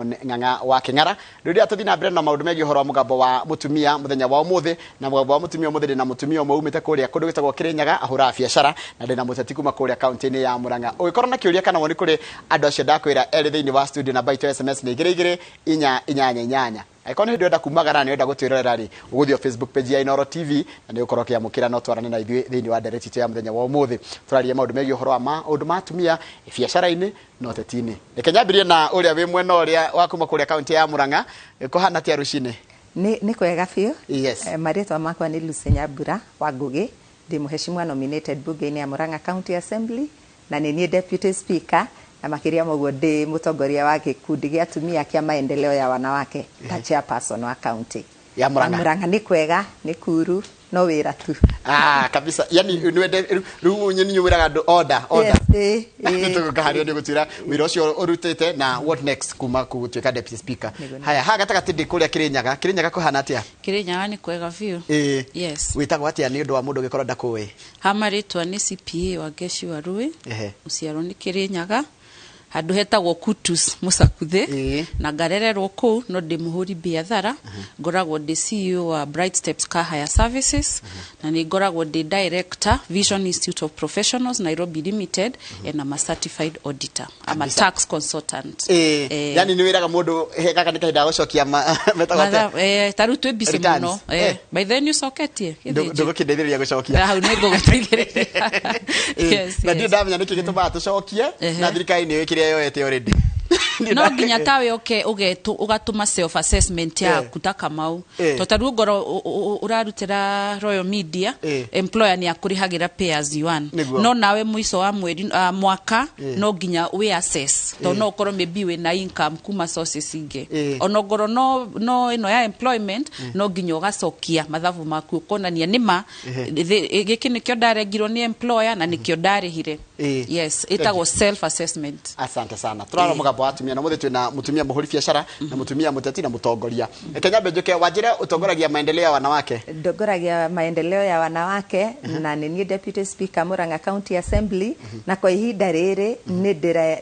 Ng'ang'a wa Kĩng'ara. Rĩrĩa tũthiĩ na mbere na maũndũ megiĩ ũhoro wa mũgambo wa mũtumia mũthenya wa ũmũthĩ, na mũgambo wa mũtumia ũmũthĩ ndĩna mũtumia ũmwe umĩte kũrĩa kũndũ gwĩtagwo Kĩrĩnyaga, ahũraga biacara, na ndĩna mũteti kuma kũrĩa kaunti-inĩ ya Murang'a. Ũngĩkorwo na kĩũria kana woni kũrĩ andũ acio ndakwĩra erĩ thĩinĩ wa studio, namba itũ ya SMS nĩ 22488. Angĩkorwo nĩ hĩndĩ ũrenda kumagara na nĩ ũrenda gũtwĩrorera rĩ, ũgũthiĩ o Facebook page ya Inooro TV na nĩ ũgũkorwo ũkĩamũkĩra no twarane na ithuĩ thĩinĩ wa ndereti itũ ya mũthenya wa ũmũthĩ. Tũraria maũndũ megiĩ ũhoro wa maũndũ ma atumia biacara-inĩ na ũteti-inĩ. Reke nyambĩrĩrie na ũrĩa wĩ mwena ũrĩa wa kuma kũrĩa kaunti ya Murang'a. Kũhana atĩa rũcinĩ? Nĩ kwega biũ. Yes. Marĩtwa makwa nĩ Lucy Nyambura wa Ngũgĩ, ndĩ mũheshimiwa nominated bunge-inĩ ya Murang'a County Assembly, na nĩ niĩ Deputy Speaker, na makĩria ma ũguo ndĩ mũtongoria wa gĩkundi gĩa atumia kĩa maendeleo ya wanawake ta chairperson wa county. Ya Murang'a. Murang'a nĩ kwega, nĩ kuru, no wĩra tu. Ah, kabisa. Yani nĩwende rĩu nyeni wĩraga andũ order, order. Yes, ĩ, ĩ. Nĩtũgũka harĩa nĩ gũtwĩra wĩra ũcio ũrutĩte na what next kuma gũtuĩka deputy speaker. Nĩguo. Haya, haha gatagatĩ ndĩ kũrĩa Kĩrĩnyaga. Kĩrĩnyaga kũhana atĩa? Kĩrĩnyaga nĩ kwega biũ. Ĩĩ. Yes. Wĩtagwo atĩa nĩ ũndũ wa mũndũ ũngĩkorwo ndakũĩ? Ha marĩtwa nĩ CPA Wangechi Warui. Ehe. Mũciarwo nĩ Kĩrĩnyaga. Handũ hetagwo Kutus Mũcakuthĩ. Na ngarererwo kũu, no ndĩ mũhũri biathara. Ngoragwo ndĩ CEO wa Bright Steps Car Hire Services. Na nĩ ngoragwo ndĩ Director Vision Institute of Professionals Nairobi Limited and I'm a certified auditor. I'm a tax consultant. Yani nĩ wĩraga mũndũ he gaka nĩ kahinda ga gũcokia metagwo atĩa? Ta rĩu twĩ busy Returns. mũno. By then nĩ ũcoketie? Gĩthĩnjĩ. Ndũgũkĩndeithĩrĩria gũcokia. Hau nĩ ngũgũteithĩrĩria. Yes, Na ndirĩ yes. ndamenya nĩkĩ gĩtũmaga tũcokie na thirikari nĩ ĩĩ kĩrĩa yoete already. No nginya tawe oke ũgatũma self assessment yaku ta Kamau. To ta rĩu ngorwo ũrarutĩra Royal Media, employer nĩ akũrĩhagĩra pay as you earn. Nĩguo. No nawe mũico wa mweri, mwaka, no nginya wĩ assess. To no ũkorwo maybe wĩna income kuma sources ingĩ. Ona ngorwo no ĩno ya employment, no nginya ũgacokia mathabu maku ũkonania nĩma gĩkĩ nĩkĩo ndarengirwo nĩ employer na nĩkĩo ndarĩhire. Yes, ĩtagwo self assessment. Asante sana. Turara mũgambo wa atumia na mũthĩ twĩna mũtumia mũhũri biacara na mũtumia mũteti na mũtongoria. Reke nyambe njũke wanjĩre ũtongoragia maendeleo ya wanawake. Ndongoragia maendeleo ya wanawake na nĩ niĩ Deputy Speaker Murang'a County Assembly, na kwa ihinda rĩrĩ nĩ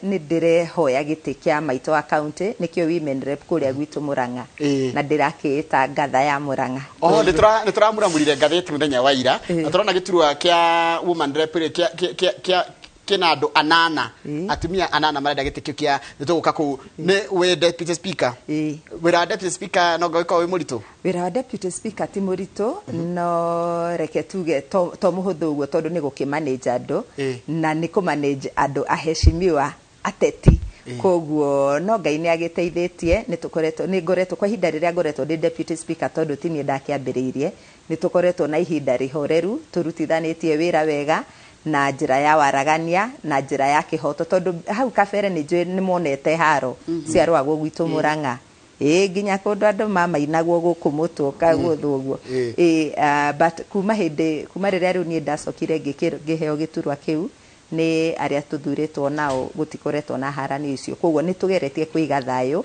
ndĩrehoya gĩtĩ kĩa maitũ wa county, nĩkĩo women rep kũrĩa gwitũ Murang'a. Na ndĩrakĩĩta ngatha ya Murang'a. Oh, nĩ tũramuramurire ngathĩti mũthenya wa ira na tũrona gĩturwa kĩa woman rep rĩ kĩa kĩna andũ anana, atumia anana marenda gĩtĩ kĩu kĩa nĩ tũgũka kũu. Nĩ wĩ deputy speaker? Wĩra wa deputy speaker no ngũgĩkorwo wĩ mũritũ? Wĩra wa deputy speaker ti mũritũ, no reke tuge to mũhũthũ ũguo, tondũ nĩ gũkĩmanage andũ na nĩ kũmanage andũ aheshimiwa ateti. Koguo no Ngai nĩ agĩteithĩtie, nĩ tũkoretwo, nĩ ngoretwo kwa ihinda rĩrĩa ngoretwo ndĩ deputy speaker, tondũ ti niĩ ndakĩambĩrĩirie, nĩ tũkoretwo na ihinda rĩhoreru tũrutithanĩtie wĩra wega na njĩra ya waragania na njĩra ya kĩhoto, tondũ hau kabere nĩ njũĩ nĩ monete haro ciarũagwo gwitũ Murang'a. Nginya kũndũ andũ mamainagwo gũkũ mũtwe ũkagũthwo ũguo. But kuma hĩndĩ, kuma rĩrĩa rĩu niĩ ndacokire ngĩheo gĩturwa kĩu nĩ arĩa tũthurĩtwo nao, gũtikoretwo na haranio icio. Koguo nĩ tũgeretie kũiga thayũ.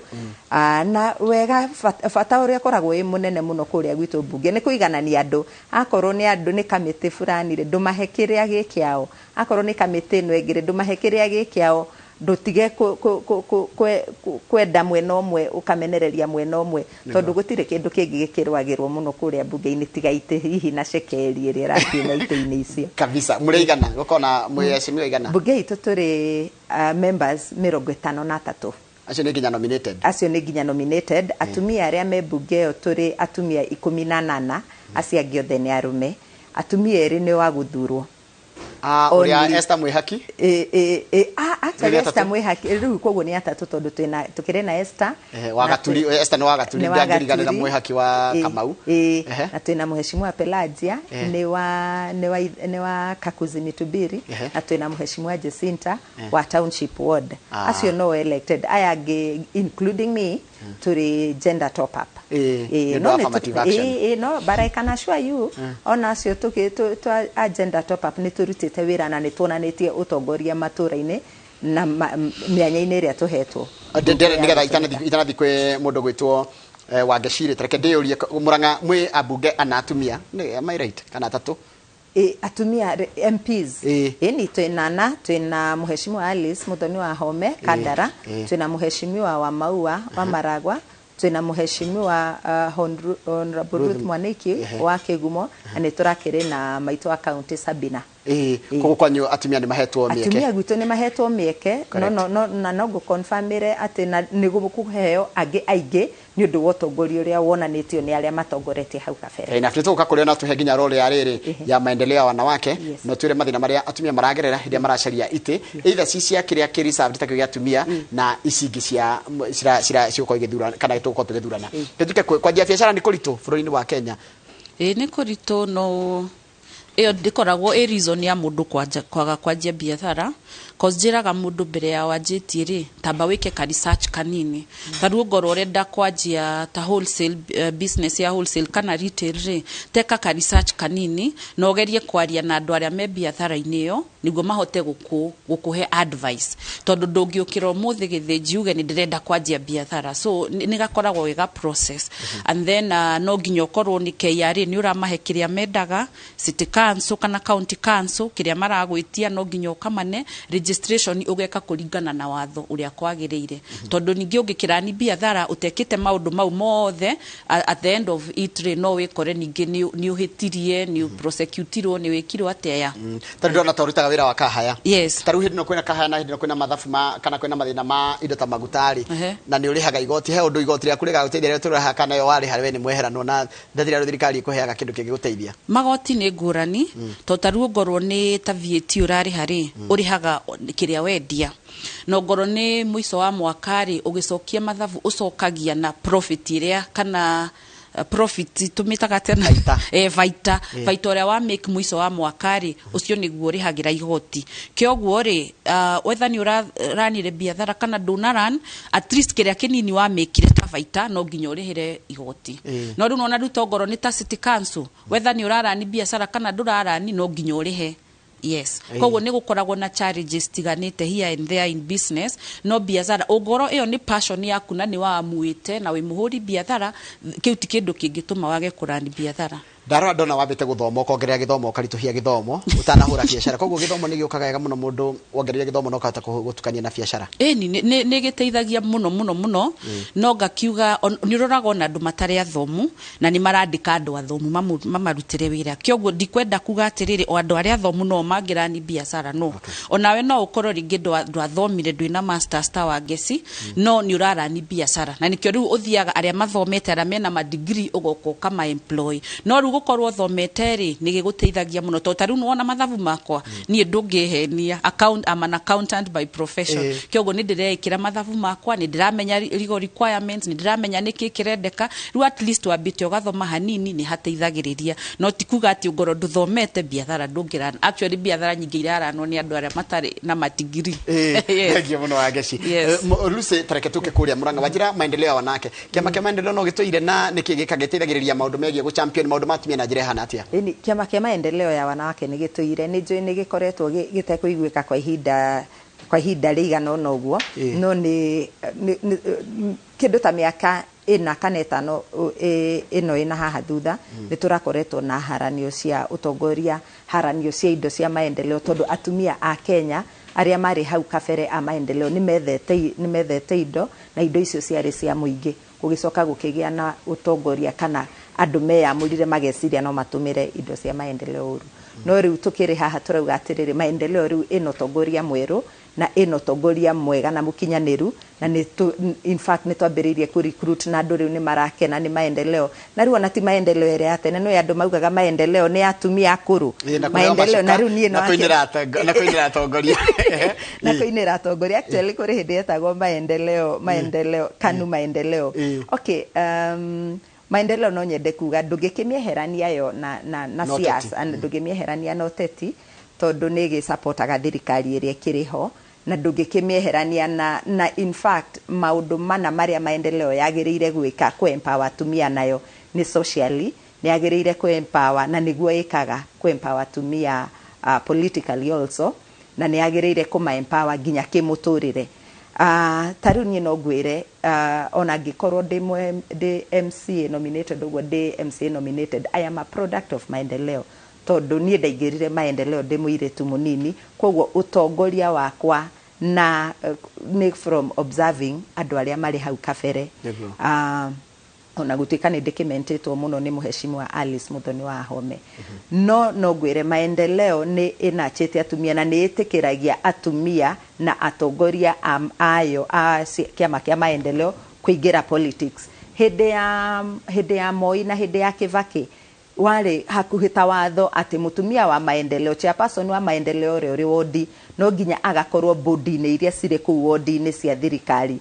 Na wega bata ũrĩa ũkoragwo wĩ mũnene mũno kũrĩa gwitũ mbunge nĩ kũiganania andũ. Akorwo nĩ andũ nĩ kamĩtĩ fulani rĩ, ndũmahe kĩrĩa gĩ kĩao. Akorwo nĩ kamĩtĩ ĩno ĩngĩ rĩ, ndũmahe kĩrĩa gĩ kĩao. Ndũtige kwenda mwena ũmwe ũkamenereria mwena ũmwe, tondũ gũtirĩ kĩndũ kĩngĩ gĩkĩrũagĩrwo mũno kũrĩa mbunge-inĩ tiga itĩ hihi na cekeri ĩrĩa ĩrakiuma itĩ-inĩ icio. Kabisa. Mũrĩ igana? Gũkorwo na mwĩ aheshimiwa igana? Mbunge itũ tũrĩ members 53. Acio nĩ nginya nominated? Acio nĩ nginya nominated. Atumia arĩa me mbunge ĩyo tũrĩ atumia 18, acio angĩ othe nĩ arũme. Atumia erĩ nĩ wa gũthurwo. Ũrĩa Only. Esther Mwihaki? Actually Nĩ atatũ? Esther Mwihaki rĩu koguo nĩ atatũ, tondũ twĩna tũkĩrĩ na Esther Wa na Gaturi, Esther nĩ wa Gaturi, nĩ wa ndangĩriganĩra Gaturi. Mwihaki wa Kamau. Na twĩna Mheshimiwa Pelagia nĩ wa Kakuzi Mitubiri na twĩna Mheshimiwa Jacinta wa Township Ward. Acio no elected, aya angĩ including me tũrĩ gender top up. Nĩ ũndũ No wa nĩ affirmative action. No but I can assure you ona acio tũkĩ a gender top up nĩ tũrutĩte wĩra na nĩ tuonanĩtie ũtongoria matũra-inĩ na mĩanya-inĩ ĩrĩa tũhetwo. Nĩgetha itanathi kwĩ mũndũ gwĩtwo Wangeci rĩ, tareke ndĩyũrie, Murang'a mwĩ ambunge ana atumia, nĩ am I right, kana atatũ? Atumia MPs ĩni twĩna twĩna Mheshimiwa Alice Muthoni wa Home Kandara, twĩna Mheshimiwa wa Maua wa Maragwa, twĩna Mheshimiwa Honorable Ruth Mwaniki wa Kigumo, na nĩ tũrakĩrĩ na maitũ wa county Sabina. Koguo kwanyu atumia nĩ mahetwo mĩeke? Atumia gwitũ nĩ mahetwo mĩeke, no no na no ngũconfirmĩre atĩ na nĩ gũkũheo angĩ aingĩ nĩ ũndũ wa ũtongoria ũrĩa wonanĩtio nĩ arĩa matongoretie hau kabere. Na tũgũka kũrĩa na tũhe nginya role ya rĩrĩ ya maendeleo ya wanawake, no twĩre mathĩna marĩa atumia maragerera hĩndĩ ĩrĩa maracaria itĩ, either ci cia kĩrĩa kĩ reserved ta kĩo gĩa atumia na ici ingĩ cia cira cigũkorwo igĩthurana kana tũgũkorwo tũgĩthurana. Tũtuĩke kwanjia biacara nĩ kũritũ bũrũri-inĩ wa Kenya? Ĩĩ, nĩ kũritũ, no ĩyo ndĩkoragwo ĩ reason ya mũndũ kwaga kwanjia biathara, cause njĩraga mũndũ mbere ya wanjĩtie rĩ, tamba wĩke ka research kanini. Ta rĩu ongorwo ũrenda kwanjia ta wholesale, business ya wholesale kana retail rĩ, teka ka research kanini na ũgerie kwaria na andũ arĩa me biathara-inĩ ĩyo nĩguo mahote gũkũhe advice, tondũ ndũngĩũkĩra ũmũthĩ gĩthĩnji uge nĩ ndĩrenda kwanjia biathara. So nĩ gakoragwo ge ga process, and then no nginya ũkorwo nĩ KRA nĩ ũramahe kĩrĩa mendaga, city council kana county council kĩrĩa maragwĩtia no nginya ũkamane, registration ũgeka kũringana na watho ũrĩa kwagĩrĩire, tondũ ningĩ ũngĩkĩrani biathara ũtekĩte maũndũ mau mothe, at the end of it rĩ, no wĩkore ningĩ nĩ ũhĩtirie, nĩ prosecutirwo, nĩ wĩkirwo atĩa ya. Ta rĩu ndĩrona ta ũrutaga wĩra wa kahaya. Yes. Ta rĩu hĩndĩ ĩno kwĩna kahaya na hĩndĩ ĩno kwĩna mathabu ma kana kwĩna mathĩna ma indo ta maguta rĩ, na nĩ ũrĩhaga igoti, he ũndũ igoti rĩaku rĩgagũteithia rĩrĩa tũraha kana yo warĩha we nĩ mweheranwo na ndathira thirikari ĩkũheaga kĩndũ kĩngĩgũteithia? Magoti nĩ ngũrani, tondũ ta rĩu ongorwo nĩ ta VAT ũrarĩha rĩ, ũrĩhaga kĩrĩa wendia, na ongorwo nĩ mũico wa mwaka rĩ, ũgĩcokia mathabu ũcokagia na profit ĩrĩa kana profit tũmĩtaga atĩa na Baita. Baita, baita ũrĩa wa make mũico wa mwaka rĩ, ũcio nĩguo ũrĩhagĩra igoti. Kĩoguo rĩ, whether nĩ ũranire biathara kana ndũnaran, at least kĩrĩa kĩnini wa makire ta baita no nginya ũrĩhĩre igoti. No rĩu nona rĩu tongorwo nĩ ta city council, whether nĩ ũrarani biacara kana ndũrarani, no nginya ũrĩhe. Yes. Koguo nĩ gũkoragwo na challenges tiganĩte here and there in business, no biacara ũngorwo ĩyo nĩ passion yaku na nĩ wamuĩte na wĩ mũhũri biathara, kĩu ti kĩndũ kĩngĩtũma wage kũrani biathara. Ndarora ndona wambĩte gũthoma, ũkongerera gĩthomo, ũkaritũhia gĩthomo ũtanahũra biacara, koguo gĩthomo nĩ gĩũkaga wega mũno, mũndũ wongereire gĩthomo na ũkahota gũtukania na biacara. Ĩni nĩ gĩteithagia mũno mũno mũno, no ngakiuga nĩ ũroraga ona andũ matarĩ athomu na nĩ marandĩka andũ athomu mamarutĩre wĩra, kĩoguo ndikwenda kuga atĩrĩrĩ o andũ arĩa athomu no mangĩrani biacara, no onawe no ũkorwo rĩngĩ ndwathomire, ndwĩna masters ta wa Ngeci, no nĩ ũrarani biacara, na nĩkĩo rĩu ũthiaga arĩa mathomete, arĩa mena ma degree, ũgoka ũkama employ. No rĩu gũkorwo ũthomete rĩ, nĩ gĩgũteithagia mũno, tondũ ta rĩu nĩwona mathabu makwa, niĩ ndũngĩhenia, I'm an accountant by profession, kĩoguo nĩ ndĩreĩkĩra mathabu makwa, nĩ ndĩramenya legal requirements, nĩ ndĩramenya nĩkĩ kĩrendeka. Rĩu at least wambĩte ũgathoma hanini nĩ hateithagĩrĩria, no ti kuga atĩ ũngorwo ndũthomete biathara ndũngĩrana. Actually biathara nyingĩ iraranwo nĩ andũ arĩa matarĩ na matigiri. Yes. Thank you mũno, Wangeci. Yes. Lucy, tareke tuke kũrĩa Murang'a wanjĩra maendeleo ya wanake, kĩama kĩa maendeleo no gĩtũire na nĩkĩ gĩka gĩteithagĩrĩria maũndũ megiĩ gũ champion maũndũ ma atumia na njĩra ĩhana atĩa? Ĩni, kĩama kĩa maendeleo ya wanawake nĩ gĩtũire, nĩ njũĩ nĩ gĩkoretwo gĩtekũiguĩka kwa ihinda rĩigana ũna ũguo, no nĩ kĩndũ ta mĩaka ĩna kana ĩtano ĩno ĩna haha thutha, nĩ tũrakoretwo na haranio cia ũtongoria, haranio cia indo cia maendeleo, tondũ atumia a Kenya arĩa marĩ hau kabere a maendeleo nĩ methete indo, na indo icio ciarĩ cia mũingĩ. Gũgĩcoka gũkĩgĩa na ũtongoria kana andũ meyamũrire mageciria no matũmĩre indo cia maendeleo ũru. No rĩu tũkĩrĩ haha tũrauga atĩrĩrĩ, maendeleo rĩu ĩna ũtongoria mwerũ na ĩna ũtongoria mwega na mũkinyanĩru, na nĩ in fact nĩ twambĩrĩirie kũ recruit na andũ rĩu nĩ marakena nĩ maendeleo. Na rĩu ona ti maendeleo ĩrĩa ya tene, no andũ maugaga maendeleo nĩ atumia akũrũ. Na kũheo maendeleo na macuka, rĩu niĩ na no kũinĩra na kũinĩra atongoria. Na kũinĩra atongoria. Actually kũrĩ hĩndĩ yetagwo maendeleo, maendeleo kanu maendeleo. Okay, maendeleo no nyende kuga ndũngĩkĩmĩeherania yo na Na ũteti. siasa, ndũngĩmĩeherania na ũteti, tondũ nĩ ĩgĩcapotaga thirikari ĩrĩa ĩkĩrĩ ho, na ndũngĩkĩmĩeherania na in fact maũndũ mana marĩa maendeleo yagĩrĩire gwĩka kũ empower atumia nayo nĩ socially, nĩ yagĩrĩire kũ empower na nĩguo ĩkaga kũ empower atumia, politically also, na nĩ yagĩrĩire kũma empower nginya kĩmũtũrĩre. Ta rĩu niĩ no ngwĩre, ona angĩkorwo ndĩ MCA nominated ũguo, ndĩ MCA nominated, I am a product of maendeleo. Tondu niĩ ndaingĩrire maendeleo ndĩ mũirĩtu mũnini, koguo ũtongoria wakwa na nĩ from observing andũ arĩa marĩ hau kabere. Ona gũtuĩka nĩ ndĩkĩmentĩtwo mũno nĩ mũheshimiwa Alice Muthoni wa Home, no ngwĩre maendeleo nĩ ĩnachĩte atumia na nĩ ĩtĩkĩragia atumia na atongoria ayo a kĩama kĩa maendeleo kũingĩra politics. Hĩndĩ ya Moi na hĩndĩ ya Kibaki warĩ hakuhĩ ta watho atĩ mũtumia wa maendeleo, chairperson wa maendeleo ũrĩa ũrĩ wodi, no nginya agakorwo bodi-inĩ iria cirĩ kũu wodi-inĩ cia thirikari,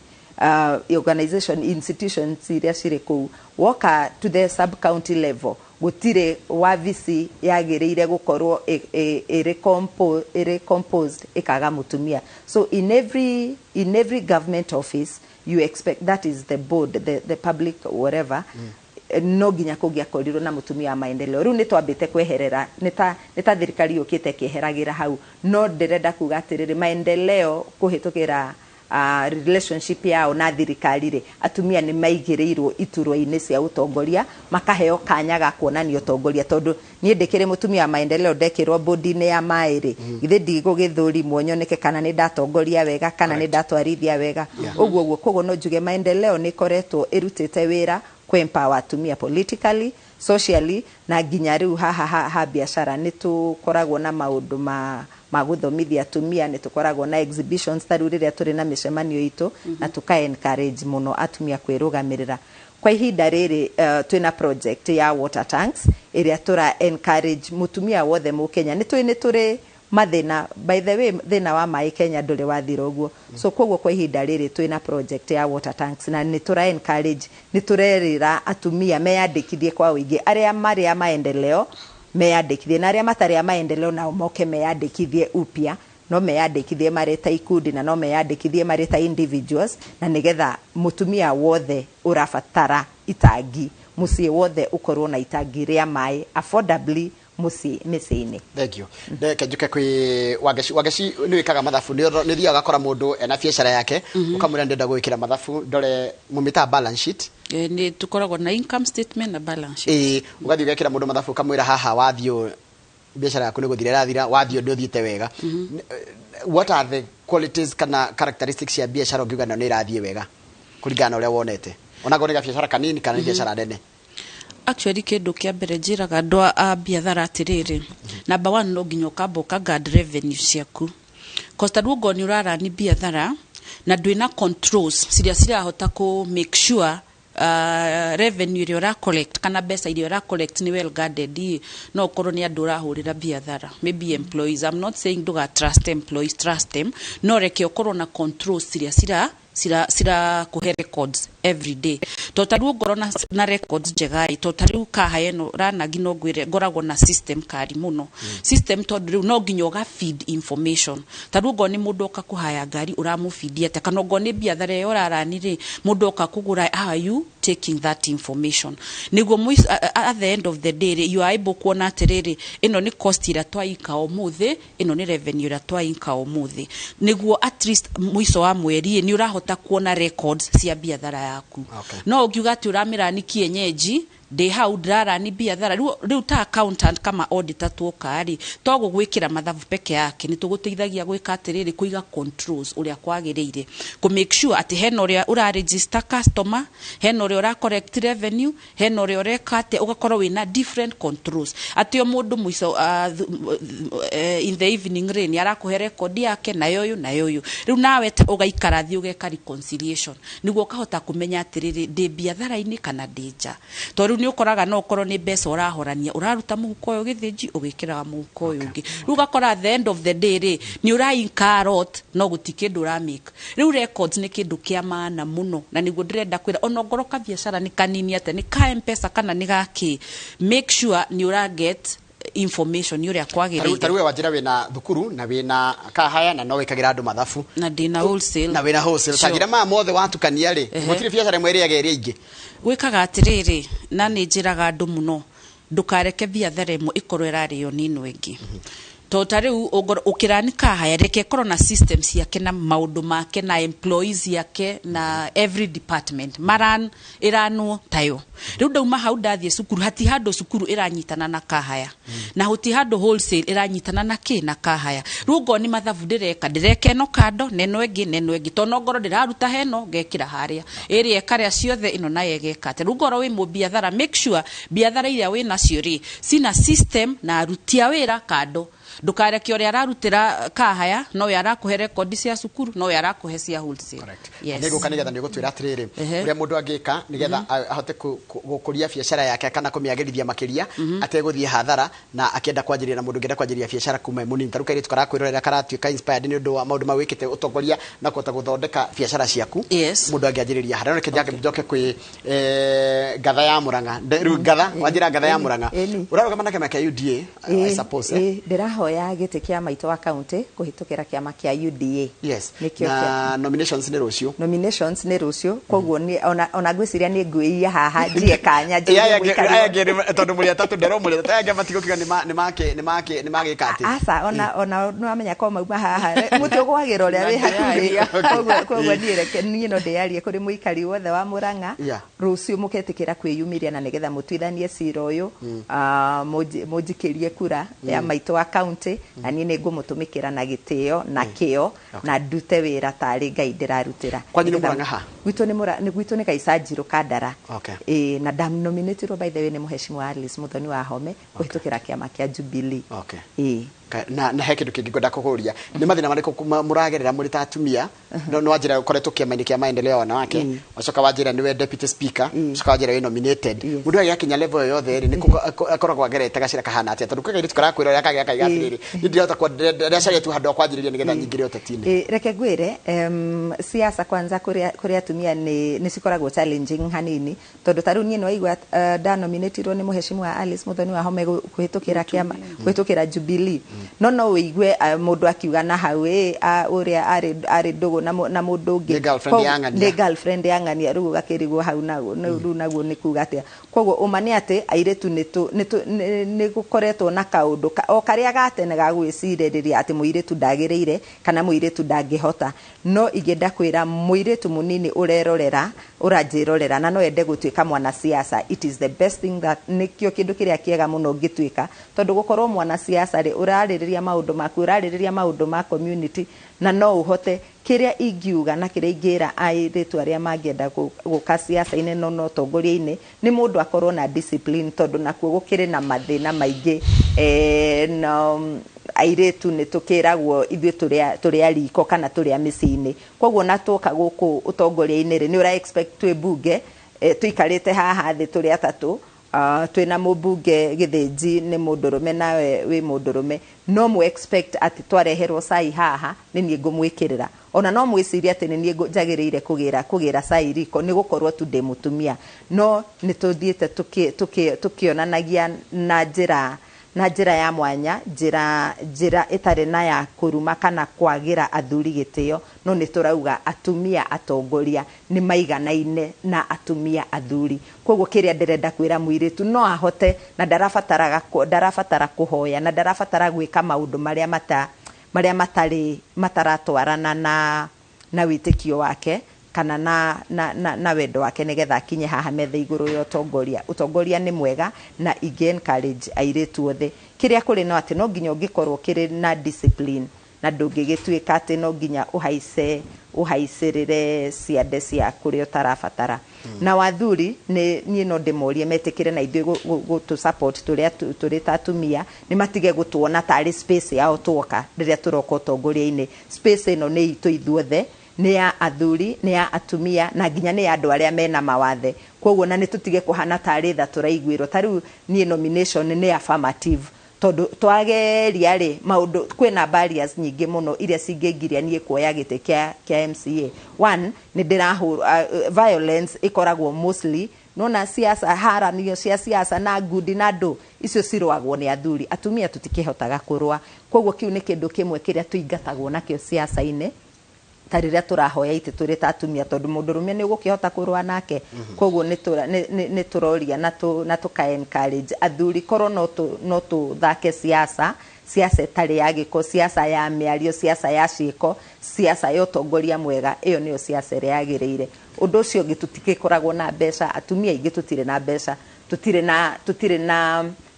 organization, institutions iria cirĩ kũu. Woka to the sub county level, gũtirĩ wabici yagĩrĩire gũkorwo ĩrĩ composed ĩkaga mũtumia. So in every government office you expect, that is the board, the public whatever, no nginya kũngĩakorirwo na mũtumia wa maendeleo. Rĩu nĩ twambĩte kweherera, nĩ ta thirikari yũkĩte ĩkĩeheragĩra hau. No ndĩrenda kuga atĩrĩrĩ, maendeleo kũhĩtũkĩra relationship yao na thirikari rĩ, atumia nĩ maigĩrĩirwo iturwa-inĩ cia ũtongoria, makaheo kanya ga kuonania ũtongoria. Tondũ niĩ ndĩkĩrĩ mũtumia wa maendeleo, ndekĩrwo bodi-inĩ ya maĩ rĩ, githĩ ndigũgĩthũrimwo nyoneke kana nĩ ndatongoria wega kana nĩ ndatwarithia wega? Ũguo ũguo. Koguo no njuge maendeleo nĩ ĩkoretwo ĩrutĩte wĩra kũ-empower atumia politically, socially, na nginya rĩu haha ha biacara. Nĩ tũkoragwo na maũndũ ma gũthomithia atumia, nĩ tũkoragwo na exhibitions ta rĩu rĩrĩa tũrĩ na mĩcemanio itũ, na tũka encourage mũno atumia kwĩrũgamĩrĩra. Kwa ihinda rĩrĩ twĩna project ya water tanks ĩrĩa tũra encourage mũtumia wothe mũkenya. Nĩ tũĩ nĩ tũrĩ mathĩna, by the way, thĩna wa maĩ Kenya ndũrĩ wathira ũguo. So koguo kwa ihinda rĩrĩ twĩna project ya water tanks na nĩ tũra encourage, nĩ tũrerĩra atumia meyandĩkithie kwa ũingĩ. Arĩa marĩ a maendeleo meyandĩkithie, na arĩa matarĩ a maendeleo nao moke meyandĩkithie upya. No meyandĩkithie marĩ ta ikundi na no meyandĩkithie marĩ ta individuals, na nĩgetha mũtumia wothe ũrabatara itangi, mũciĩ wothe ũkorwo na itangi rĩa maĩ affordably mũciĩ mĩciĩ-inĩ. Thank you. Ndeke njuke kwĩ Wangeci. Wangeci, nĩ wĩkaga mathabu, nĩ thiaga ũgakora mũndũ ena biacara yake, ũkamwĩra ndĩrenda gwĩkĩra mathabu, ndore mũmĩtaga balance sheet? Nĩ tũkoragwo na income statement na balance sheet. Ĩĩ, ũgathiĩ ũgekĩra mũndũ mathabu, ũkamwĩra haha wathiĩ biacara yaku nĩ gũthira ĩrathira, wathiĩ ũndũ ũthiĩte wega. What are the qualities kana characteristics cia biacara ũngiuga ĩno nĩ ĩrathiĩ wega kũringana na ũrĩa wonete, onakorwo nĩ gabiacara kanini kana nĩ biacara nene? Actually, kĩndũ kĩa mbere njĩraga andũ a biathara atĩrĩrĩ, number one, no nginya ũkamba ũka guard revenue ciaku. Cause ta rĩu ongorwo nĩ ũrarani biathara na ndwĩna controls ciria cirahota kũ make sure revenue ĩrĩa ũra collect kana mbeca iria ũra collect nĩ well guarded ĩ, no ũkorwo nĩ andũ ũrahũrĩra biathara, maybe employees. I'm not saying ndũga trust employees, trust them, no reke ũkorwo na controls iria cira kũhe records every day. To ta rĩu ũngorwo na records njega ĩ, to ta rĩu kaha ĩno ranagi, no ngwĩre ngoragwo na system kari mũno, system, tondũ rĩu no nginya ũga feed information. Ta rĩu ongorwo nĩ mũndũ oka kũhaya ngari, ũramũbindia atĩa? Kana ongorwo nĩ biathara ĩyo ũrarani rĩ, mũndũ oka kũgũra, how are you taking that information nĩguo at the end of the day rĩ, you are able kuona atĩrĩrĩ, ĩno nĩ cost ĩrĩa twainka ũmũthĩ, ĩno nĩ revenue ĩrĩa twainka ũmũthĩ, nĩguo at least mũico wa mweri ĩ, nĩ ũrahota kuona records cia biathara yaku. No ũngiuga atĩ ũramĩrani kienyeji, ndĩ hau ndĩrarani biathara rĩu ta accountant kama auditor tuoka rĩ, to gũgwĩkĩra mathabu peke yake, nĩ tũgũteithagia gwĩka atĩrĩrĩ, kũiga controls ũrĩa kwagĩrĩire, kũ make sure atĩ hena ũrĩa ũra register customer, hena ũrĩa ũra collect revenue, hena ũrĩa ũreka atĩa, ũgakorwo wĩna different controls atĩ o mũndũ mũico in the evening rĩ, nĩ arakũhe record yake na ũyũ na ũyũ. Rĩu nawe ũgaikara thĩ ũgeka reconciliation nĩguo ũkahota kũmenya atĩrĩrĩ, ndĩ biathara-inĩ kana ndĩ nja. Tondũ rĩu nĩ ũkoraga no ũkorwo nĩ mbeca ũrahorania, ũraruta mũhuko ũyũ gĩthĩnji ũgĩkĩraga mũhuko ũyũ ũngĩ. Rĩu ũgakora at the end of the day rĩ, nĩ ũra incur a lot no gũti kĩndũ ũramake. Rĩu records nĩ kĩndũ kĩa maana mũno, na nĩguo ndĩrenda kwĩra ona ongorwo kabiacara nĩ kanini atĩa, nĩ ka Mpesa kana nĩ gakĩ, make sure nĩ ũra get information ũrĩa kwagĩrĩire. Tarĩu we Wanjĩra wĩna thukuru na wĩna kahaya na no wĩkagĩra andũ mathabu. Na ndĩna wholesale. Na wĩna wholesale. Ta njĩra maya mothe watukania rĩ, gũtirĩ biacara ĩmwe ĩrĩaga ĩrĩa ingĩ? Gwĩkaga atĩrĩrĩ, na nĩ njĩraga andũ mũno, ndũkareke biathara ĩmwe ĩkorwo ĩrarĩo nĩ ĩno ĩngĩ. To ta rĩu ũkĩrani kahaya reke ĩkorwo na system ciake na maũndũ make na employees yake na every department maran ĩranwo tayo. Rĩu ndauma hau ndathiĩ cukuru, hati handũ cukuru ĩranyitana na kahaya, na huti handũ wholesale ĩranyitana na kĩ na kahaya. Rĩu ngorwo nĩ mathabu ndĩreka, ndĩreka ĩno kando na ĩno ĩngĩ na ĩno ĩngĩ, tondũ no ngorwo ndĩraruta heno ngekĩra harĩa ĩrĩa ĩkarĩa ciothe ĩno nayo ĩgeka atĩa. Rĩu ngorwo wĩ mũbiathara, make sure biathara iria wĩ nacio rĩ cina system na aruti a wĩra kando. Ndukareke ũrĩa ararutĩra kahaya nowe arakũhe rekondi cia cukuru, nowe arakũhe cia wholesale. Yes. Nĩngũka nĩgetha nĩũgũtwĩra atĩrĩrĩ ũrĩa mũndũ angĩka nĩgetha ahote gũkũria biacara yake kana kũmĩagĩrithia makĩria ategũthiĩ hathara, na akĩenda kwanjĩrĩria, na mũndũ ũngĩenda kwanjĩrĩria biacara kuma mũnini. Ta rĩu kairĩtu karakwĩrorera karatuĩka inspired nĩ ũndũ wa maũndũ mau wĩkĩte ũtongoria na kũhota gũthondeka biacara ciaku. Mũndũ angĩanjĩrĩria harĩa. Reke njoke kwĩ ngatha ya Murang'a. Rĩu ngatha wanjĩra ngatha ya Murang'a ũrarũgama na kĩama kĩa UDA, I suppose. Ndĩrahoya gĩtĩ kĩa maitũ wa county kũhĩtũkĩra kĩama kĩa UDA. Yes. Na nominations nĩ rũciũ. Nominations nĩ rũciũ, koguo ona ngwĩciria nĩ ngwĩia haha njie kanya njie tondũ mũrĩ atatũ nderwo mũrĩ atatũ aya angĩ matigũkiuga nĩ magĩka atĩ. Aca, ona nĩwamenya ko mauma haha mũtĩ ũgwagĩra ũrĩa wĩ hakuhĩ. Koguo niĩ reke niĩ no ndĩyarie kũrĩ mũikari wothe wa Murang'a, rũciũ mũketĩkĩra kwĩyumĩria na nĩgetha mũtuithanie cira ũyũ, mũnjikĩrie kura ya maitũ wa county, na niĩ nĩngũmũtũmĩkĩra na gĩtĩo na kĩo na ndute wĩra tarĩ Ngai ndĩrarutĩra. Kwanyu nĩ Murang'a ha? Gwitũ nĩ Gaicanjirũ Kandara. Na ndanominatirwo by the way nĩ mũheshimiwa Alice Muthoni wa Home kũhĩtũkĩra kĩama kĩa Jubilee. Na he kĩndũ kĩngĩ ngwenda kũhũria, nĩ mathĩna marĩkũ mũragerera mũrĩ ta atumia? No wanjĩra ũkoretwo kĩama-inĩ kĩa maendeleo ya wanawake, wacoka wanjĩra nĩwe deputy speaker, wacoka wanjĩra wĩ nominated. Mũndũ agĩakinya level yothe rĩ, nĩ akoragwo agerete gacĩra kahana atĩa? Tondũ kwĩ kairĩtu karakwĩrorera kagĩa kaiga atĩrĩrĩ, niĩ ndirahota ndĩracaria tu handũ ha kwanjĩrĩria nĩgetha nyingĩre ũteti-inĩ. Reke ngwĩre, siasa kwanza kũrĩ atumia nĩ cikoragwo challenging hanini, tondũ ta rĩu niĩ nĩwaigua ndanominatirwo nĩ mũheshimiwa Alice Muthoni wa Home kũhĩtũkĩra kĩama, kũhĩtũkĩra Jubilee. No ũigue mũndũ akiuga na hau ũrĩa arĩ ndũgũ na mũndũ ũngĩ, nĩ girlfriend ya ng'ania, rĩu ũgakĩrigwo hau rĩu naguo nĩ kuga atĩa. Koguo ũma nĩ atĩ airĩtu nĩ gũkoretwo na kaũndũ o karĩa ga tene ga gwĩcirĩrĩria atĩ mũirĩtu ndagĩrĩire kana mũirĩtu ndangĩhota. No ingĩenda kwĩra mũirĩtu mũnini ũrerorera, ũranjĩrorera na no ende gũtuĩka mwanasiasa, it is the best thing that nĩkĩo kĩndũ kĩrĩa kĩega mũno ũngĩtuĩka, tondũ gũkorwo mwanasiasa rĩ, ũrarĩrĩria maũndũ maku, ũrarĩrĩria maũndũ ma community, na no ũhote. Kĩrĩa ingiuga na kĩrĩa ingĩra airĩtu arĩa mangĩenda gũka siasa-inĩ no ũtongoria-inĩ, nĩ mũndũ akorwo na discipline, tondũ nakuo gũkĩrĩ na mathĩna maingĩ. Na airĩtu nĩ tũkĩragwo ithuĩ tũrĩ a riko kana tũrĩ a mĩciĩ-inĩ, koguo na twoka gũkũ ũtongoria-inĩ rĩ, nĩ ũra expect twĩ mbunge tũikarĩte haha thĩ tũrĩ atatũ, twĩna mũmbunge Gĩthĩnji nĩ mũndũrũme nawe wĩ mũndũrũme, no mũ expect atĩ twareherwo cai haha nĩ niĩ ngũmwĩkĩrĩra. Ona no mwĩcirie atĩ nĩ niĩ njagĩrĩire kũgĩra cai riko nĩ gũkorwo tu ndĩ mũtumia. No nĩ tũthiĩte tũkĩonanagia na njĩra ya mwanya, njĩra ĩtarĩ na ya kũruma kana kwagĩra athuri gĩtĩo, no nĩ tũrauga atumia atongoria nĩ maiganaine na atumia athuri. Koguo kĩrĩa ndĩrenda kwĩra mũirĩtu, no ahote na ndarabatara kũhoya na ndarabatara gwĩka maũndũ marĩa matarĩ mataratwarana na wĩtĩkio wake kana na wendo wake, nĩgetha akinye haha metha igũrũ ya ũtongoria. Ũtongoria nĩ mwega na ingĩ encourage airĩtu othe. Kĩrĩa kũrĩ no atĩ no nginya ũngĩkorwo kĩrĩ na discipline, na ndũngĩgĩtuĩka atĩ no nginya ũhaicĩrĩre ciande cia kũrĩa ũtarabatara. Na wathuri niĩ no ndĩmorie metĩkĩre na ithuĩ gũtũ support tũrĩ ta atumia, nĩ matige gũtuona tarĩ space yao tuoka rĩrĩa tũroka ũtongoria-inĩ. Space ĩno nĩ itũ ithuothe, nĩ ya athuri, nĩ ya atumia, na nginya nĩ ya andũ arĩa mena mawathe. Koguo na nĩ tũtige kũhana tarĩ tha tũraiguĩrwo. Ta rĩu niĩ nomination nĩ affirmative, tondũ twageria rĩ maũndũ, kwĩna barriers nyingĩ mũno iria cingĩngiria niĩ kuoya gĩtĩ kĩa MCA. One, nĩ ndĩrahũrwo violence ĩkoragwo mostly nona siasa, haranio cia siasa na ngundi na andũ icio cirũagwo nĩ athuri, atumia tũtikĩhotaga kũrũa. Koguo kĩu nĩ kĩndũ kĩmwe kĩrĩa tũingatagwo nakĩo siasa-inĩ. Ta rĩrĩa tũrahoya itĩ tũrĩ ta atumia, tondũ mũndũrũme nĩ ũgũkĩhota kũrũa nake. Koguo nĩ tũroria na tũka encourage athuri korwo no tũthake siasa, siasa ĩtarĩ ya gĩko, siasa ya mĩario, siasa ya ciĩko, siasa ya ũtongoria mwega. Ĩyo nĩyo siasa ĩrĩa yagĩrĩire. Ũndũ ũcio ũngĩ, tũtigĩkoragwo na mbeca. Atumia aingĩ tũtirĩ na mbeca, tũtirĩ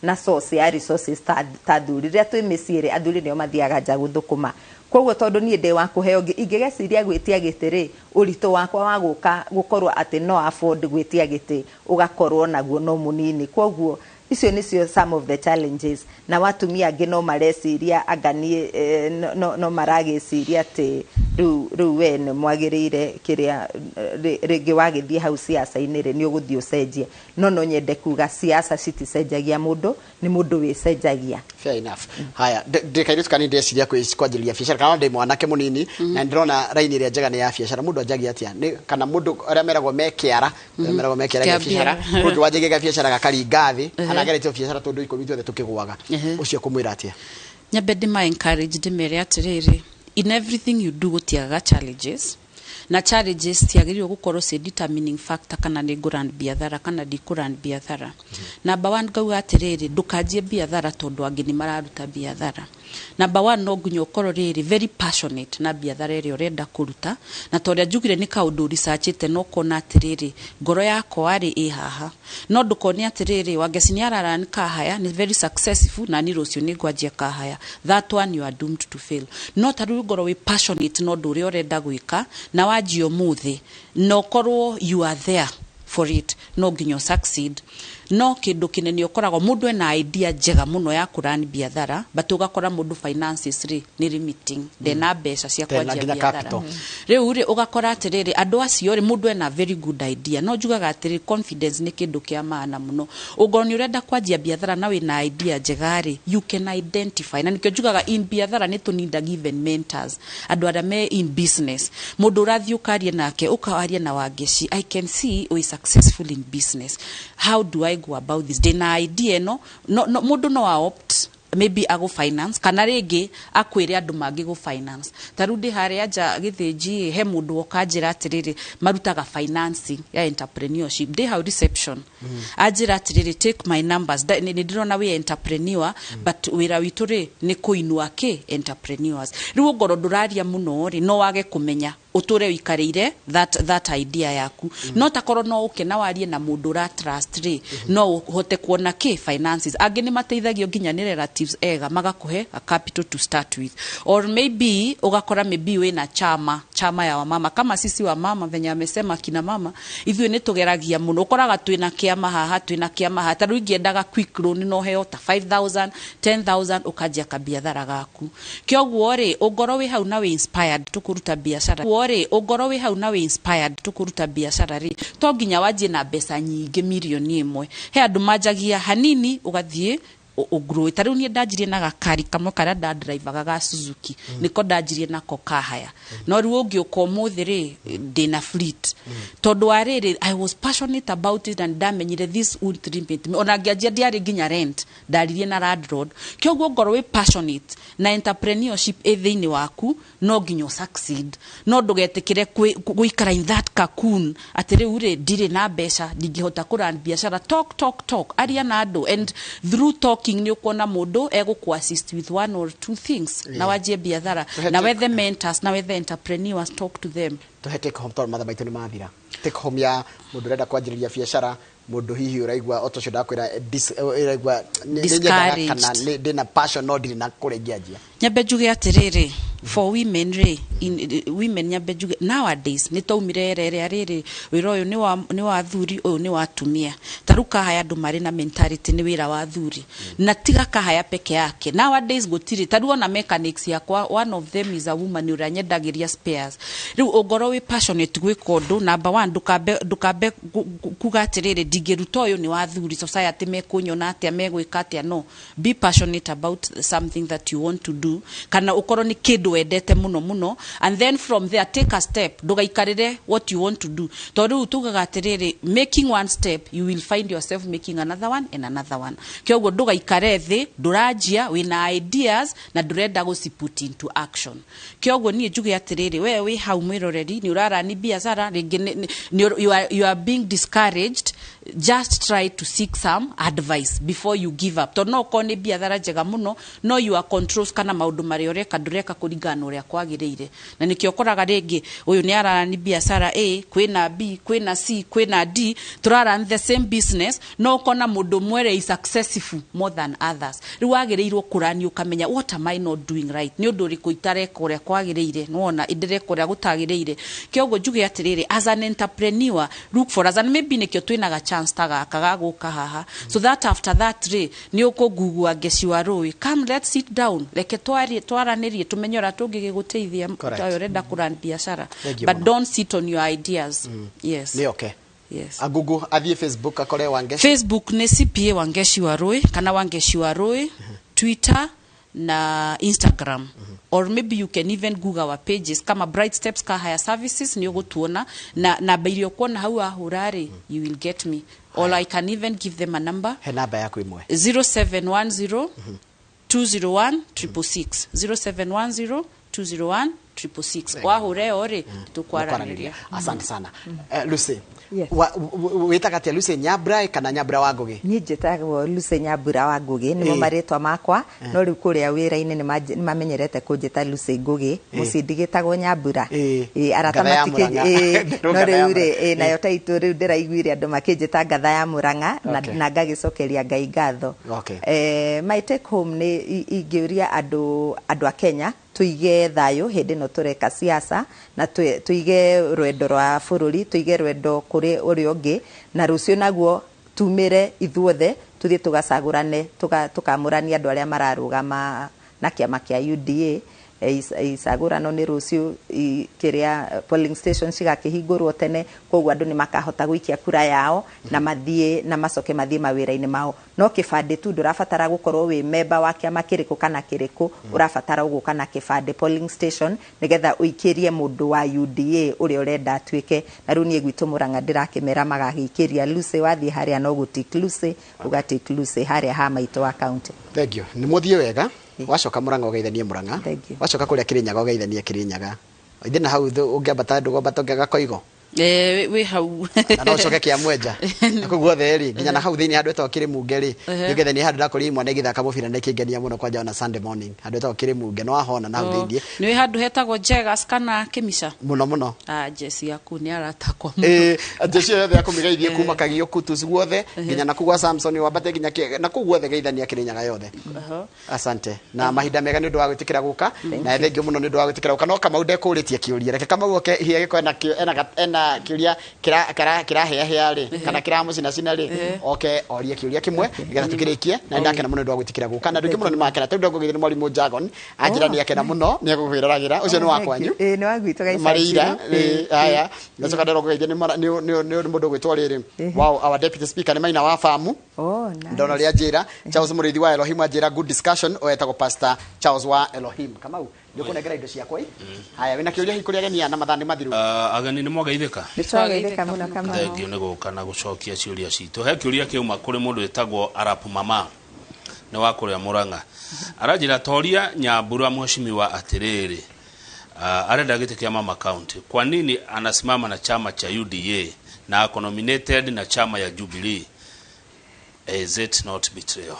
na source ya resources ta athuri. Rĩrĩa twĩ mĩciĩ rĩ, athuri nĩo mathiaga nja gũthũkũma. Koguo tondũ niĩ ndĩ wa kũheo, ingĩgeciria gwĩtia gĩtĩ rĩ, ũritũ wakwa wa gũka gũkorwo atĩ no afford gwĩtia gĩtĩ ũgakorwo naguo no mũnini. Koguo icio nĩcio some of the challenges. Na watumia angĩ no mareciria anga niĩ no maragĩciria atĩ rĩu we nĩ mwagĩrĩire kĩrĩa rĩngĩ wagĩthiĩ hau siasa-inĩ rĩ, nĩ ũgũthiĩ ũcenjie. No nyende kuga siasa citicenjagia mũndũ, nĩ mũndũ wĩcenjagia. Fair enough. Haya, ndĩ kairĩtu kanini ndĩreciria kwanjĩrĩria biacara, kana ndĩ mwanake mũnini na ndĩrona raini ĩrĩa njega nĩ ya biacara. Mũndũ anjagia atĩa? Nĩ kana mũndũ arĩa meragwo me kĩara, arĩa meragwo me kĩara gĩa Kĩa biacara, biacara. mũndũ wanjagia biacara gakaringa thĩ, kana ageretie biacara tũndũ 10 tuothe tũkĩgũaga, ũcio kũmwĩra atĩa? Nyambe ndĩma encourage, ndĩmere atĩrĩrĩ, in everything you do gũtiagaga challenges, na challenges tiagĩrĩirwo gũkorwo ciĩ determining factor kana nĩ ngũran biathara kana ndikũran biathara. Number one, ngauga atĩrĩrĩ, ndũkanjie biathara tondũ angĩ nĩ mararuta biathara. Number one, no nginya ũkorwo rĩrĩ very passionate na biathara ĩrĩa ũrenda kũruta, na ta ũrĩa njugire nĩ kaũndũ researchĩte na ũkona atĩrĩrĩ, ngoro yakwa rĩ ĩ haha. No ndũkone atĩrĩrĩ, Wangeci nĩ araran kahaya, nĩ very successful, na ni rũciũ nĩ ngwanjia kahaya. That one, you are doomed to fail. No ta rĩu ngorwo wĩ passionate na ũndũ ũrĩa ũrenda gwĩka na wanjia ũmũthĩ na ũkorwo you are there for it, no nginya succeed. No kindu kinene, ukoragwo mundu ena idea njega muno ya kurani biathara, but ugakora mundu finances ri ni limiting, ndena mbeca cia Ndena kwanjia nginya biathara. Capital. Riu ri ugakora atiriri, andu acio ri, mundu ena very good idea, no njugaga atiriri, confidence ni kindu kia maana muno. Ungorwo ni urenda kwanjia biathara na wina idea njega ri, you can identify. Na nikio njugaga in biathara ni tunindaga even mentors, andu aria me in business, mundu urathie ukarie nake, ukawaria na Wangeci, "I can see we successful in business. How do I go about this? Ndina idea ĩno." No, mundu no a opt maybe agũ finance, kana rĩngĩ akwĩre andũ mangĩ gũ finance. Ta rĩu ndĩ harĩa nja gĩthĩnji, he mũndũ woka anjĩra atĩrĩrĩ, marutaga financing ya entrepreneurship. Ndĩ hau reception, anjĩra atĩrĩrĩ, "Take my numbers. Nĩ ndĩrona wĩ entrepreneur, but wĩra witũ rĩ nĩ kũinua kĩ entrepreneurs." Rĩu ongorwo ndũraria mũno rĩ, no wage kũmenya ũtũre ũikarĩire that idea yaku. No takorwo no ũke na warie na mũndũ ũra trust rĩ, no ũhote kuona kĩ finances. Angĩ nĩ mateithagio nginya nĩ relatives ega, magakũhe a capital to start with. Or maybe ũgakora maybe wĩna chama ya wamama, kama sisi wamama venye amesema, kina mama ithuĩ nĩ tũgeragia mũno. Ũkoraga twĩna kĩama haha, twĩna kĩama haha. Ta rĩu ingĩendaga quick loan, no heo ta 5000, 10,000, ũkanjia kabiathara gaku. Kĩoguo rĩ, ũngorwo wĩ hau na wĩ inspired tũkũruta biacara ũguo rĩ, ũngorwo wĩ hau na wĩ inspired tũkũruta biacara rĩ, to nginya wanjie na mbeca nyingĩ, mirioni 1. He andũ manjagia hanini, ũgathiĩ ũgrow. Ta rĩu niĩ ndanjirie na gakari kamwe karĩa ndandrivaga ga Suzuki, nĩko ndanjirie nako kahaya. No rĩu ũngĩũka ũmũthĩ rĩ, ndĩna fleet, tondũ wa rĩrĩ, I was passionate about it and ndamenyire this won't limit me. Ona ngĩanjia ndiarĩ nginya rent, ndaririe na landlord. Kĩoguo ngorwo wĩ passionate na entrepreneurship ĩ thĩinĩ waku, no nginya succeed. No ndũgetĩkĩre gũikara in that cocoon atĩ rĩu rĩ, ndirĩ na mbeca, ndingĩhota kũrun biacara. Talk, talk, talk, aria na andũ, and through talking nĩ ũkuona mũndũ egũkũ assist with one or two things na wanjie biathara. Na wethe mentors, na wethe entrepreneurs, talk to them. Tuhe take home, tondũ mathaa maitũ nĩ mathira. Take home ya mũndũ ũrenda kwanjĩrĩria biacara, mũndũ hihi ũraigua o ta ũcio ndakwĩra, ũraigua nĩ nyendaga Discouraged. kana ndĩna passion no ndirĩ na kũrĩa ingĩanjia. Nyambe njuge atĩrĩrĩ, for women rĩ, women, nyambe njuge nowadays nĩ twaumire era ĩrĩa rĩrĩ wĩra ũyũ nĩ wa athuri, ũyũ nĩ wa atumia. Ta rĩu kahaya, andũ marĩ na mentality nĩ wĩra wa athuri, na tiga kahaya peke yake. Nowadays gũtirĩ. Ta rĩu ona mechanics yakwa, one of them is a woman ũrĩa nyendagĩria spares. Rĩu ũngorwo wĩ passionate gwĩka ũndũ, number one, ndũkambe kuga atĩrĩrĩ, ndingĩruta, ũyũ nĩ wa athuri, society mekũnyona atĩa, megwĩka atĩa. No be passionate about something that you want to do, kana ũkorwo nĩ kĩndũ wendete mũno mũno, and then from there take a step. Ndũgaikarĩre what you want to do, tondũ rĩu tugaga atĩrĩrĩ, making one step, you will find yourself making another one and another one. Kĩoguo ndũgaikare thĩ ndũranjia wĩna ideas na ndũrenda gũci put into action. Kĩoguo niĩ njuge atĩrĩrĩ, we wĩ hau mwĩroreri, nĩ ũrarani biacara rĩngĩ you are being discouraged, just try to seek some advice before you give up, tondũ no ũkorwo nĩ biathara njega mũno, no your controls kana maũndũ marĩa ũreka ndũreka kũringana na ũrĩa kwagĩrĩire. Na nĩkĩo ũkoraga rĩngĩ ũyũ nĩ ararani biacara A, kwĩna B, kwĩna C, kwĩna D, tũrarani the same business, no ũkona mũndũ ũmwe ũrĩa is successful more than others. Rĩu wagĩrĩirwo kũrani ũkamenya, what am I not doing right? Nĩ ũndũ ũrĩkũ itareka ũrĩa kwagĩrĩire? Nĩwona ndĩreka ũrĩa gũtagĩrĩire. Kĩoguo njuge atĩrĩrĩ, as an entrepreneur, look for us, and maybe nĩkĩo twĩna ga chance ta gaka ga gũka haha, so that after that rĩ, nĩ ũkũngugua Ngeci wa Rũĩ, come, let's sit down, reke twarie, twaranĩrie, tũmenye ũrĩa tũngĩgĩgũteithia. Correct. Ta ũrenda kũrun biacara, Thank you but mũno. Don't sit on your ideas. Yes. Nĩ okay. Yes. Agugu athiĩ Facebook akore Wangeshi. Facebook nĩ CPA Wangeshi wa Rũĩ kana Wangeshi wa Rũĩ, Twitter na Instagram, or maybe you can even Google our pages kama Bright Steps Car Hire Services, nĩ ũgũtuona na namba iria ũkuona hau ahũra rĩ, you will get me, or I can even give them a number. He namba yaku ĩmwe. 0710 201 666, 0710 201 666. Wahũra ĩyo rĩ, tũkwaranĩria. Asante sana. Lucy. Yes. Wĩtaga atĩa, Lucy Nyambura kana Nyambura wa Ngũgĩ? Niĩ njĩtagwo Lucy Nyambura wa Ngũgĩ, nĩmo Ĩĩ. marĩtwa makwa, no rĩu kũrĩa wĩra-inĩ nĩ mamenyerete kũnjĩta Lucy Ngũgĩ. Mũciĩ ndigĩtagwo Nyambura. Ĩĩ. Ĩĩ, arata Ngatha ya matikĩ Mũrang'a. ĩĩ, Ngatha no ya rĩu rĩ Mũrang'a. Ĩĩ, nayo taitũ rĩu ndĩraiguire andũ makĩnjĩta Ngatha ya Mũrang'a na, na ngagĩcokeria Ngai ngatho. My take home nĩ ingĩũria andũ a Kenya tuige thayũ hĩndĩ ĩno tũreka siasa, na tuige rwendo rwa bũrũri, tuige rwendo kũrĩ ũrĩa ũngĩ, na rũciũ naguo tumĩre ithuothe tuthiĩ tũgacagũrane, tũkamũranie andũ arĩa mararũgama na kĩama kĩa UDA. Icagũrano nĩ rũciũ, kĩrĩa polling station cigakĩhingũrwo tene, koguo andũ nĩ makahota gũikia kura yao na mathiĩ na macoke mathiĩ mawĩra-inĩ mao. No kĩbandĩ tu, ndũrabatara gũkorwo wĩ memba wa kĩama kĩrĩkũ kana kĩrĩkũ, ũrabatara gũka na kĩbandĩ polling station nĩgetha ũikĩrie mũndũ wa UDA ũrĩa ũrenda atuĩke. Na rĩu niĩ gwitũ Mũrang'a ndĩrakĩmera magagĩikĩria Lucy. Wathiĩ harĩa no gũtick Lucy, ũgatick Lucy harĩa ha maitũ wa county. Thank you. Nĩ mũthiĩ wega. Wacoka Mũrang'a ũgeithanie Mũrang'a. Thank you. Wacoka kũrĩa Kĩrĩnyaga ũgeithanie Kĩrĩnyaga. Ithe na hau ũngĩambata ndũgwambata ũngĩaga Koigo. Wĩ hau. Na no ũcoke kĩa Mwenja. Na kũu guothe rĩ, nginya na hau thĩinĩ handũ hetagwo Kĩrĩmunge rĩ, nĩũgeithanie handũ ndakorire imwana igĩthaka mũbira na ikĩngenia mũno kwanja ona Sunday morning. Handũ hetagwo Kĩrĩmunge, no wahona na hau thĩinĩ. Nĩ wĩ handũ hetagwo Jegas kana Kĩmica? Mũno mũno. Ah, jeci yaku nĩ aratakwa mũno. Jeshi yothe ya kũmĩgeithie kuma Kagio Kutus guothe nginya na kũu gwa Samson wambate nginya na kũu guothe, geithania Kĩrĩnyaga yothe. Asante na mahinda mega nĩ ũndũ wa gwĩtĩkĩra gũka, na thengio mũno nĩ ũndũ wa gwĩtĩkĩra gũka. No Kamau ndekũrĩtie kĩũria, reke Kamau oke hihi agĩkorwo ena kĩũria kĩrahĩahĩa rĩ kana kĩramũcinacina rĩ, oke orie kĩũria kĩmwe nĩgetha tũkĩrĩkie. Na nĩndakena mũno nĩ ũndũ wa gwĩtĩkĩra gũka, na andũ aingĩ mũno nĩ makena. Tondũ ndagũgeithia nĩ mwarimũ Jagon, anjĩra nĩ akena mũno nĩ egũkwĩroragĩra. Ũcio nĩ wa kwanyu. Ĩĩ, nĩ wa gwitũ Gaicangiro. Marĩira. Haya, ngacoka ndĩrwo kũgeithia nĩ mũndũ ũgwĩtwo rĩrĩ, wow, our deputy speaker nĩ Maina wa Famu. Oh, nice. Ndona ũrĩa njĩra Charles Mũrĩithi wa Elohim anjĩra good discussion, o etagwo Pastor Charles wa Elohim. Kamau, nĩ ũkũnengera indo ciakwa i. Haya, wĩna kĩũria hihi kũrĩ ageni aya na mathaa nĩ mathiru? Ageni nĩ mwageithĩka. Nĩ twageithĩka mũno, Kamau. Thengio nĩ gũka na gũcokia ciũria citũ. He kĩũria kĩauma kũrĩ mũndũ wĩtagwo Arap Mama, nĩ wa kũrĩa Mũrang'a. Aranjĩra toria Nyambura mheshimiwa atĩrĩrĩ, arenda gĩtĩ kĩa mama county, kwa nini anasimama na chama cha UDA na ako nominated na chama ya Jubilee? Is it not betrayal?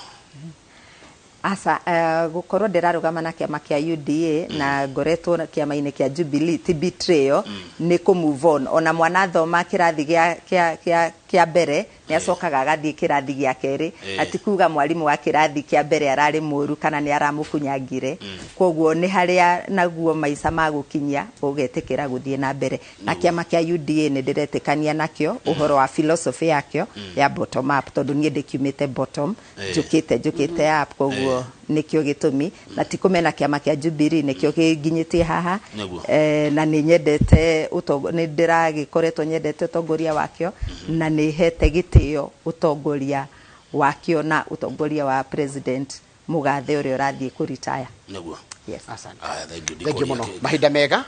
Aca, gukorwo ndĩrarũgama na kĩama kĩa UDA na ngoretwo na kĩama-inĩ kĩa Jubilee ti betrayal, nĩ kũ move on. Ona mwana athoma kĩrathi gĩa mbere nĩ acokaga agathiĩ kĩrathi gĩa kerĩ, na ti kuga mwarimũ wa kĩrathi kĩa mbere ararĩ mũru kana nĩ aramũkunyangire. Koguo nĩ harĩa naguo maica magũkinyia ũgetĩkĩra gũthiĩ na mbere. Na kĩama kĩa UDA nĩ ndĩretĩkania nakĩo ũhoro wa philosophy yakĩo ya bottom up, tondũ niĩ ndĩkiumĩte bottom, njũkĩte up, koguo nĩkĩo gĩtũmi, na ti kũmena kĩama kĩa Jubilee, nĩkĩo kĩnginyĩtie haha. Na nĩ nyendete nĩ ndĩragĩkoretwo nyendete ũtongoria wakĩo, na nĩ hete gĩtĩo ũtongoria wakĩo na ũtongoria wa president Mũgathe ũrĩa ũrathiĩ kũritaya. Nĩguo. Yes. Asante. Aya, thank you. Thank you Ndikũria mũno. kĩngĩ. Mahinda mega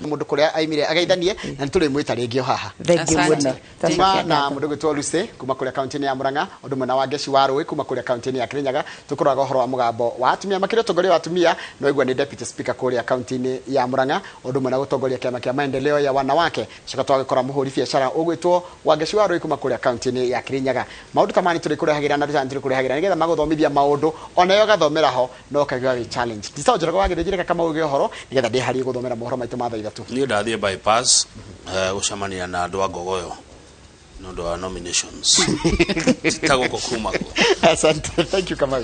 mundu kuria aimire ageithanie na nĩ tũrĩmwĩta rĩngĩ o haha. Thank you Asante. mũno. Kuma na Twacokia mundu gwitwo Lucy kuma kuria kaunti-inĩ ya Murang'a, undu mwena wa Ngeci wa Rũĩ kuma kuria kaunti-inĩ ya Kirinyaga, tukoraga ũhoro wa mũgambo wa atumia makĩria ũtongoria wa atumia no igua nĩ deputy speaker kuria kaunti-inĩ ya Murang'a, undu mwena gũtongoria kĩama kĩa maendeleo ya wanawake. Coka twagĩkora mũhũri biacara ũgwĩtwo wa Ngeci wa Rũĩ kuma kuria kaunti-inĩ ya Kirinyaga. Maũndũ ta maya nĩ tũrĩkũrehagĩra na tũrĩ kũrehagĩra nĩgetha magũthomithia maũndũ onayo ũgathomera ho no ũkaigua wĩ challenge. Ndicao Njoroge wa Gĩthĩnji, reke Kamau ũgĩe ũhoro nĩgetha ndĩharie gũthomera mohoro maitũ ma thaa 3. Niĩ ndathiĩ bypass gũcemania na andũ a Ngogoyo nĩ ũndũ wa nominations ta gũkũ kumagwo. Asante. Thank you, Kamau.